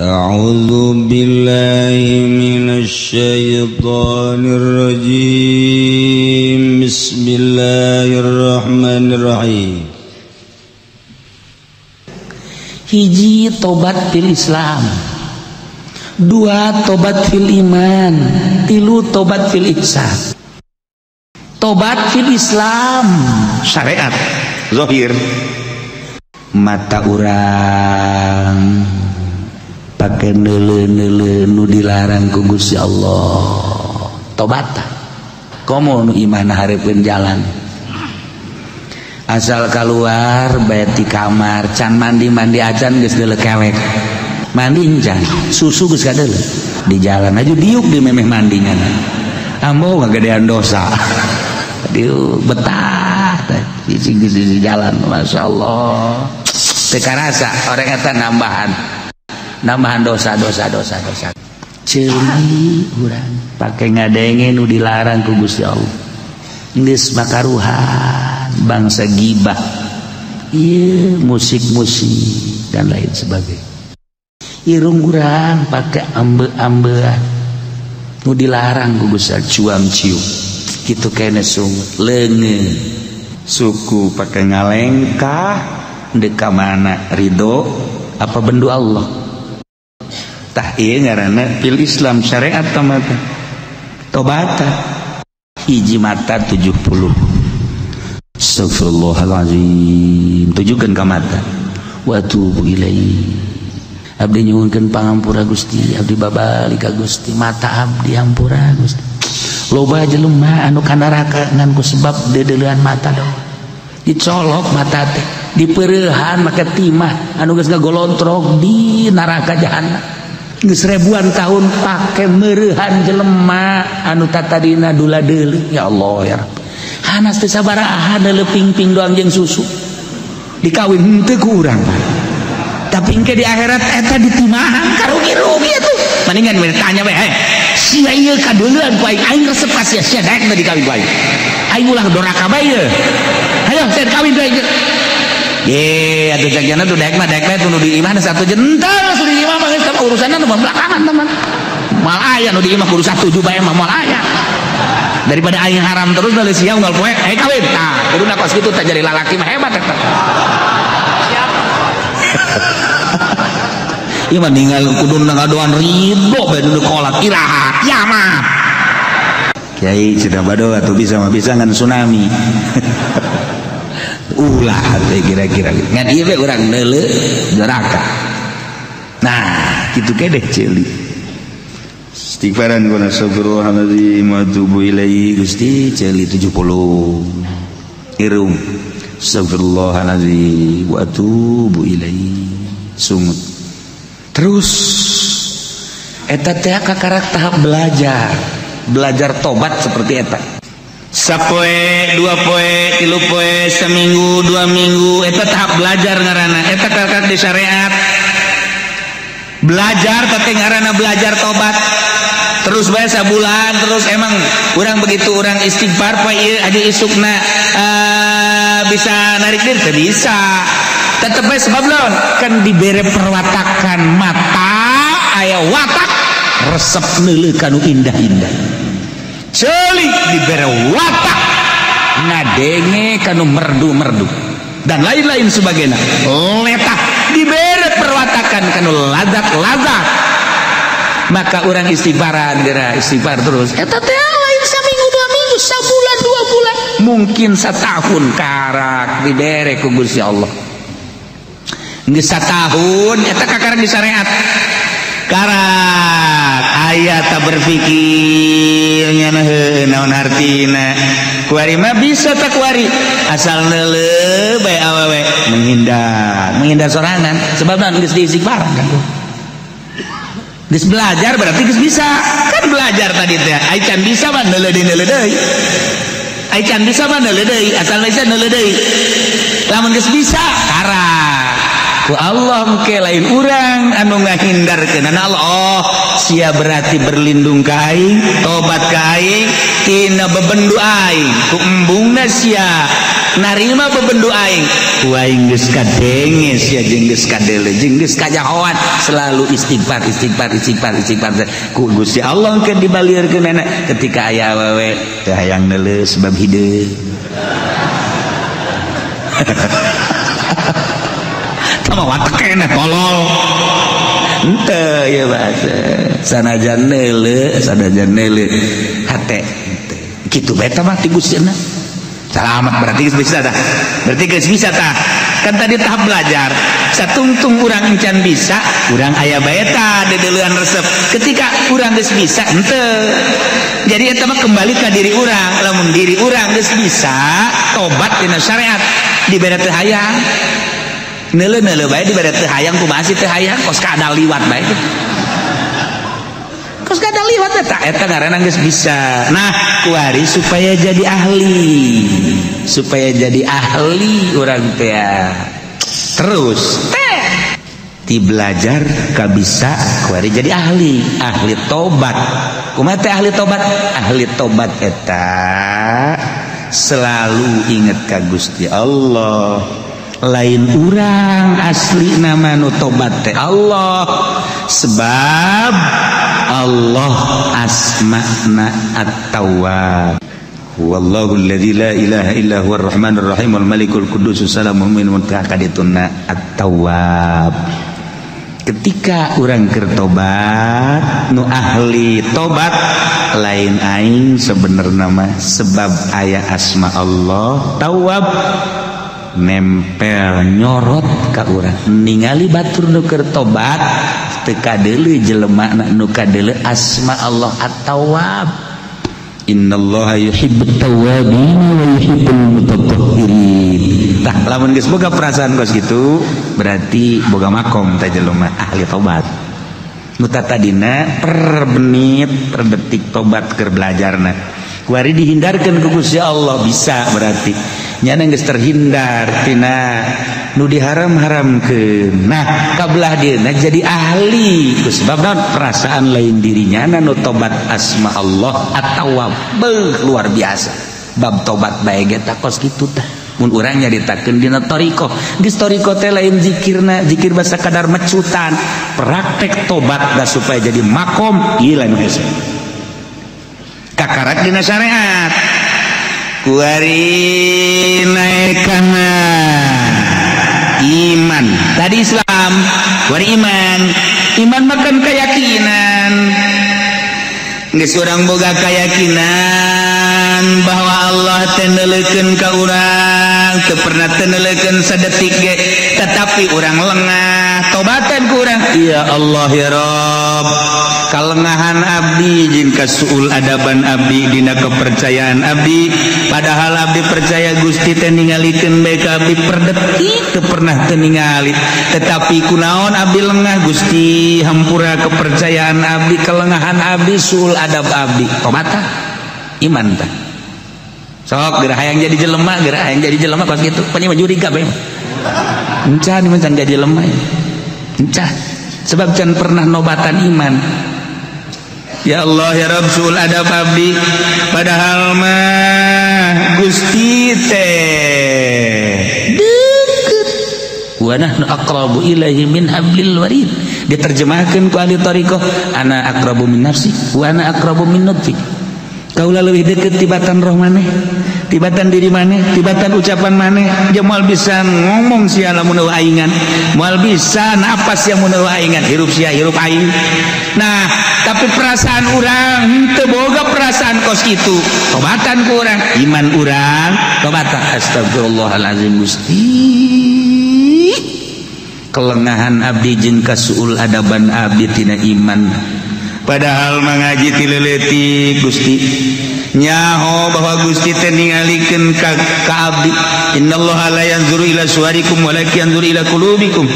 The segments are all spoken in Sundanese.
A'udzu billahi minasy syaithanir rajim. Bismillahirrahmanirrahim. Hiji tobat fil Islam, dua tobat fil iman, tilu tobat fil ihsan. Tobat fil Islam syariat zahir, mata urang pake neuleu-neuleu nu dilarang ku Gusti Allah, tobat. Komo nu imahna hareupeun jalan, asal keluar bae ti kamar can mandi-mandi acan geus deuleu kelek, mandi encan susu geus kadeuleu di jalan aja diuk di memeh mandinya, ambo ngagedean dosa diuk betah di jalan. Masya Allah, teu karasa orang eta nambahan dosa dosa dosa dosa. Ceuli urang pake ngadenge nu dilarang ku Gusti Allah, geus makaruhan bangsa gibah, ieu musik-musik dan lain sebagainya. Irung urang pake ambe-ambean nu dilarang ku Gusti Allah, cuam-cium kitu kene sungut leungeun suku pake ngalengkah deuk ka mana ridho apa bendu Allah. Tah ieu ngaranna fil Islam syariat mata tobata. Hiji mata 70 astagfirullahalazim, tujukeun ka mata, wa tubu ilaihi, abdi nyuhunkeun pangampura Gusti, abdi babalik ka Gusti, mata abdi hampura Gusti. Loba jelema anu ka neraka ngan ku sebab deudeulean mata doang, dicolok mata teh, dipeureuhan make timah anu geus ngagolontrok di neraka jahanam. Geus ribuan tahun pake meureuhan jelema anu tatadina dula deuleu. Ya Allah ya Rabb, hanas teu sabaraha deuleu pingping doang jeung susu dikawin henteu ku urang, tapi engke di akhirat eta ditimahan karugi-rugi atuh. Mendingan we tanya we, heh sia ieu kadeuleuan ku aing, aing resep ka sia, sia daek teu dikawin ku aing, aing ulah doraka bae ieu, hayo sia kawin ku aing. Ye atuh jagjana tuh daek mah daek bae nu di imah satu jentel sudah di imah mah geus urusanna nu belakangan teman. Moal aya nu di imah kudu satuju bae mah moal aya. Daripada aing haram terus dari sia unggal poe eh kawin. Tah kuduna kos kitu teh jadi lalaki mah hebat eta. Ieu mah ninggal kuduna ngadoan ridho bae nu kolak iraha kiamat. Kiai cenah bado atuh bisa mah bisa ngan tsunami. Ulah teh kira-kira ngan ieu we urang neuleu neraka. Nah kitu kedeh ceuli istighfaran kuna astagfirullahalazim wa atubu ilaihi. Gusti ceuli 70 irung astagfirullahalazim wa atubu ilaihi, sungut terus. Eta teh kakarak tahap belajar, belajar tobat seperti eta. Sapoe, dua poe, tilu poe, seminggu, 2 minggu, eta tahap belajar ngaranna. Eta kakak di syariat. Belajar tapi ngaranna belajar tobat. Terus bae sabulan terus emang urang begitu urang istighfar poe ieu aja isukna bisa narik diri teu bisa. Tetep bae sebab lawan kan dibere perwatakan mata aya watak resep neuleuh kanu indah-indah. Ceuli dibere watak ngadenge kanu merdu-merdu dan lain-lain sebagainya. Letak dibere perwatakan kanu lazat-lazat. Maka orang istighfaran geura istighfar terus. Eta teh lain saminggu 2 minggu, sabulan 2 bulan, mungkin setahun karak dibere ku Gusti Allah. Geus satahun eta kakarak di syariat. Karak aya tak berpikir nya heuh naon hartina. Kuari mah bisa tak kuari asal neuleuh bae awewe menghindar, menghindar sorangan sebab naon geus diistighfaran kan. Geus belajar berarti geus bisa. Kan belajar tadi teh. Ai can bisa mah neuleuh deui neuleuh deui. Ai can bisa mah neuleuh deui, asal bisa neuleuh deui. Lamun geus bisa karak ku Allah engke lain urang anu ngahindarkeun Allah. Oh sia berarti berlindung ka aing, tobat ka aing tina bebendu aing ku embungna sia Narima bebendu aing. Ku aing geus kadenge sia jeung geus kadele jeung geus kajahoan selalu istighfar istighfar istighfar istighfar. Ku Gusti Allah keur dibalieurkeun ketika aya awewe teu hayang neuleuh sebab hideung. Tama watek keneh tolol. Henteu ieu bahasa. Sanajan neuleuh, sanajan neuleuh hate henteu. Kitu bae tah mah ti Gustina. Salamat berarti geus bisa tah. Berarti geus bisa tah. Kan tadi tahap belajar. Satungtung urang encan bisa, urang aya bae tah deudeuleun resep. Ketika urang geus bisa henteu. Jadi eta mah kembali ka diri urang. Lamun diri urang geus bisa tobat dina syariat dibere teu hayang. Neuleuh-neuleuh bae dibere teu hayang kumaha sih teu hayang kos kadal liwat bae kitu. Kos kadal liwat eta eta ngaranna geus bisa. Nah, kuari supaya jadi ahli. Supaya jadi ahli urang teh. Terus teh ti belajar ka bisa kuari jadi ahli, ahli tobat. Kumaha teh ahli tobat? Ahli tobat eta selalu inget ka Gusti Allah. Lain urang asli nama nu tobat teh Allah, sebab Allah asma'na at-tawwab. Wallahu alladzi la ilaha illa huwar rahmanur rahim wal malikul quddus salamul mu'min muntakadituna at-tawwab. Ketika urang keur tobat nu ahli tobat lain aing sebenarna mah sebab aya asma Allah tawwab nempel nyorot ka urang ningali batur nu keur tobat teu kadeuleu jelema nu kadeuleu asma Allah at-tawwab. Innallaha yuhibbut tawwabin wa yuhibbul mutatahhirin. Tah lamun geus boga perasaan kos kitu berarti boga makom teh jelema ahli tobat. Nu tadina per menit per detik tobat keur belajarna. Kuari dihindarkeun ku Gusti Allah bisa berarti nyana geus terhindar tina nu diharam-haramkeun. Nah, kabelah dieuna jadi ahli ku sebab naon perasaan lain dirinya nu tobat asma Allah at-tawwab. Beuh luar biasa. Bab tobat bae ge tah kos kitu tah. Mun urang nyaritakeun dina thariqah, geus thariqah teh lain zikirna, zikir basa kadar mecutan, praktek tobat da supaya jadi makom ieu lain hese. Kakarak dina syariat. Kuari naekana iman. Tadi Islam, kuari iman. Iman makan keyakinan. Geus urang boga keyakinan bahwa Allah teh neuleukeun ka urang, teu pernah teu neuleukeun sadetik ge, tetapi urang lengah, tobatan ku urang. Ya Allah ya Rabb, kalengahan abdi jeung kasuul adaban abdi dina kepercayaan abdi, padahal abdi percaya Gusti teh ningalikeun bae ka abdi per detik teu pernah teu ningali, tetapi kunaon abdi lengah Gusti, hampura kepercayaan abdi, kelengahan abdi, suul adab abdi, tobat iman tah. Sok geura hayang jadi jelema, geura hayang jadi jelema kos kitu, panya mah jurig kabeh. Encan ieu mah can jadi jelema. Encan. Sebab can pernah nobatan iman. Ya Allah ya Rabb suul adab abdi, padahal mah Gusti teh deukeut. Wa nahnu aqrabu ilaihi min hablil warid. Diterjemahkeun ku ahli thariqah, ana aqrabu min nafsi wa ana aqrabu min nutfi. Kaula leuwih deukeut tibatan roh maneh, tibatan diri maneh, tibatan ucapan maneh. Jeung moal bisa ngomong sia lamun eueuh aingan, moal bisa napas sia mun eueuh aingan, hirup sia hirup aing. Nah, tapi perasaan urang teu boga perasaan kos kitu. Tobatan ku urang, iman urang tobatan. Astagfirullahalazim Gusti. Kelengahan abdi jeung kasuul adaban abdi tina iman. Padahal mangaji ti leuletik Gusti nyaho bahwa Gusti teh ningalikeun ka abdi. Innallaha la yanzuru ila suwarikum walakin yanzuru ila qulubikum.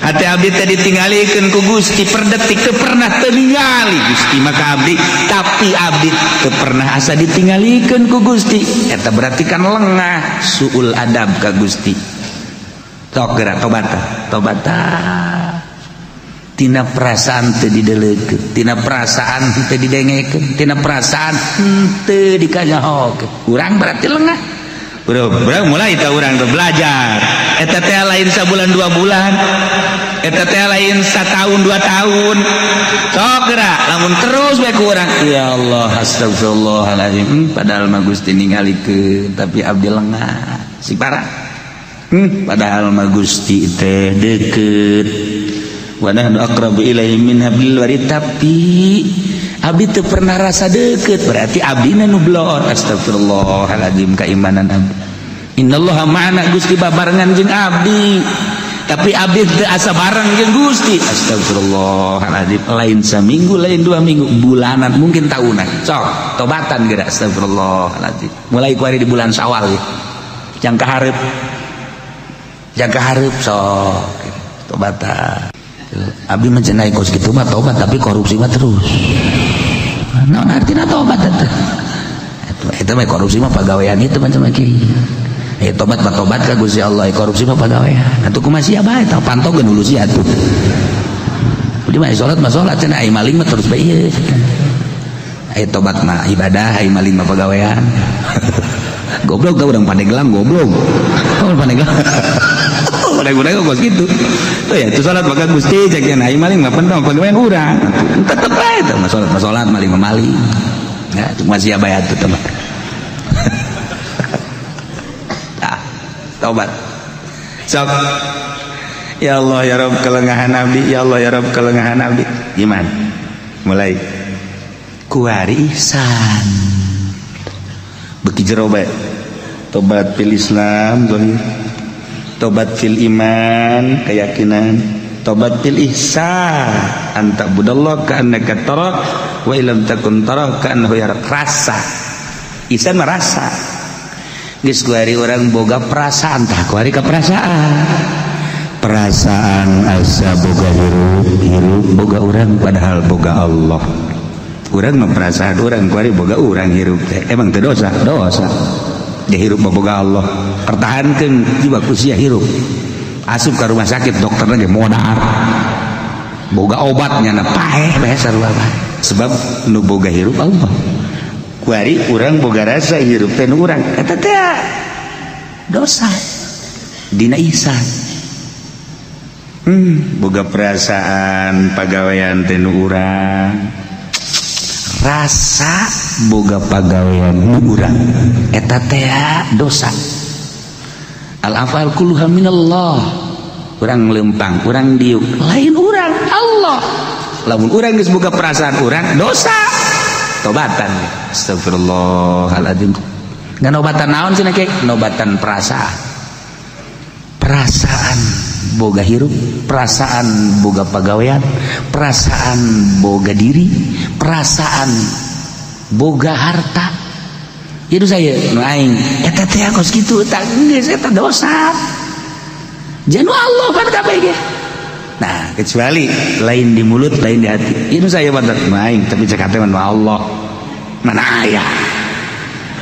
Hati abdi teh ditinggalikeun ku Gusti per detik teu pernah teu ningali Gusti maka abdi, tapi abdi teu pernah asa ditinggalikeun ku Gusti. Eta berarti kan lengah suul adab ka Gusti. Tok geura tobat tobat. Tina perasaan teu dideulekeun, tina perasaan teu didengekeun, tina perasaan teu dikanyahokeun. Urang berarti lengah. Bro, mulai tah urang tuh belajar. Eta teh lain sabulan 2 bulan. Eta teh lain satahun 2 tahun. Sok geura lamun terus bae ku urang. Ya Allah, astagfirullahalazim. Padahal mah Gusti ningalikeun tapi abdi lengah. Si parah. Padahal mah Gusti teh deukeut. Wa nahnu aqrabu ilaihi min hablil warid, tapi abdi teu pernah rasa deukeut, berarti abdina nu bloon. Astagfirullahaladzim, keimanan abdi. Innallaha ma'ana, Gusti babarengan jeung abdi, tapi abdi teu asa bareng jeung Gusti. Astagfirullahaladzim, lain saminggu, lain 2 minggu, bulanan, mungkin tahunan. Sok tobatan geura. Astagfirullahaladzim, mulai kuari di bulan Syawal ya. Jangka hareup, jangka hareup sok tobatan. Abdi mah cenah kos kitu mah tobat, tapi korupsi mah terus. Naon artina tobat eta? Eta mah korupsi mah pagawean itu macam kieu. Tobat mah tobat ka Gusti Allah, korupsi mah pagawean. Atuh kumaha sia bae tah pantogeun hulu sia atuh. Abdi mah salat mah salat cenah, ai maling mah terus bae ieu. Ai tobat mah ibadah, ai maling mah pagawean. Goblok tah urang Pandeglang goblok. Oh Pandeglang. Pandeglang kos kitu. Tuh ya, itu salat maka Gusti cek cenah, ai maling mah pentong pagawean urang. Tetep bae tah mah salat mah salat, maling mah maling. Ya, cuma sia bae atuh teh mah. Tah, tobat. Sok. Ya Allah ya Rabb kelengahan abdi, ya Allah ya Rabb kelengahan abdi. Gimana? Mulai kuari ihsan. Beki jero bae. Tobat fil Islam zahir. Tobat fil iman keyakinan, tobat fil ihsan, anta budallah ka'annaka tara wa illam takun tara ka'annahu yarak. Rasa ihsan merasa geus kuari urang boga perasaan, tah kuari ka perasaan, perasaan asa boga hirup, hirup boga urang padahal boga Allah. Urang mah perasaan urang kuari boga urang hirup teh emang teu dosa, dosa. Dia hirup boga Allah, pertahankan jiwa kusia hirup. Asup ke rumah sakit dokternya ge modar, boga obatnya na paeh bae sarua bae. Sebab nu boga hirup Allah. Kuari urang boga rasa hirup teh nu urang eta teh dosa dina ihsan. Boga perasaan pagawean teh nu urang, rasa boga pagawean nu urang eta teh dosa. Al afal kulluha minallah. Urang lempang, urang diuk, lain urang, Allah. Lamun urang geus boga perasaan urang dosa. Tobatan. Astagfirullahaladzim. Ngan obatan naon cenah ke? Nobatan perasaan. Perasaan boga hirup, perasaan boga pagawean, perasaan boga diri, perasaan boga harta. Itu saya nu aing eta teh kos kitu tah geus eta dosa. Janu Allah pan kabeh ge. Nah, kecuali lain di mulut, lain di hati. Itu saya pan nu aing tapi cek hate mah Allah. Mana aya.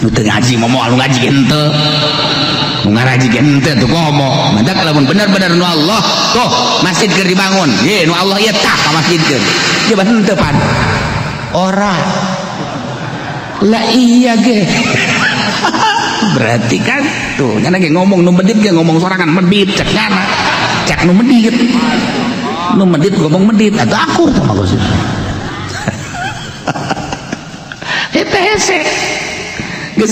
Nu teu ngaji momo anu ngaji henteu. Nu ngaraji ge henteu tuh komo. Mantak lamun bener-bener nu Allah, tuh masjid keur dibangun. Ye nu Allah ieu tah ka masjid keur. Ieu mah henteu pan. Ora. Lah iya ge. Berarti kan tuh nyana ge ngomong nu medit ge ngomong sorangan medit cek nyana. Cek nu medit. Nu medit ngomong medit atuh akur sama Gusti. Eta hese. Geus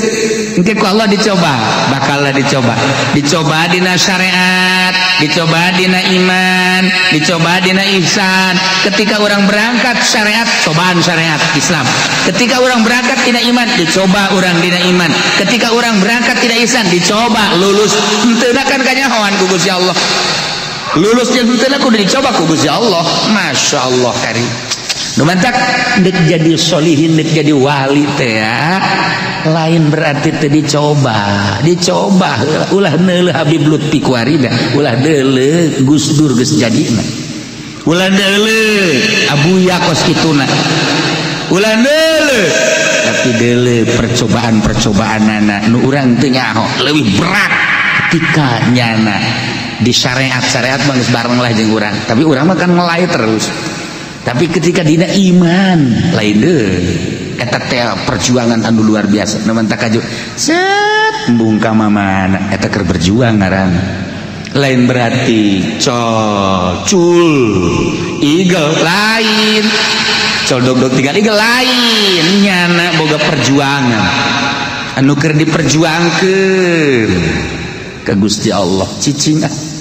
engke ku Allah dicoba, bakal dicoba. Dicoba dina syariat, dicoba dina iman, dicoba dina ihsan. Ketika orang berangkat syariat, cobaan syariat Islam. Ketika orang berangkat dina iman, dicoba orang dina iman. Ketika orang berangkat dina ihsan, dicoba lulus. Henteu kan kanyahoan ku Gusti Allah. Lulus jeung henteu kudu dicoba ku Gusti Allah. Masya Allah karim. Nu mantak deuk jadi solihin, deuk jadi wali teh ya. Lain berarti teh dicoba, dicoba ulah neuleuh Habib Lutfi kuarina, ulah neuleuh Gus Dur geus jadina. Ulah neuleuh Abuya kos kituna. Ulah neuleuh tapi deuleuh percobaan-percobaanana nu urang teu nyaho leuwih berat ketika nyana di syariat-syariat mah geus bareng lah jeung urang, tapi urang mah kan ngelai terus. Tapi ketika dina iman lain deui. Eta teh perjuangan anu luar biasa. Nu mantak kaju set embung ka mamana eta keur berjuang ngaranna. Lain berarti col cul igel lain. Col dog dog tiga igel lain. Nyana boga perjuangan anu keur diperjuangkeun ka Gusti Allah cicing ah.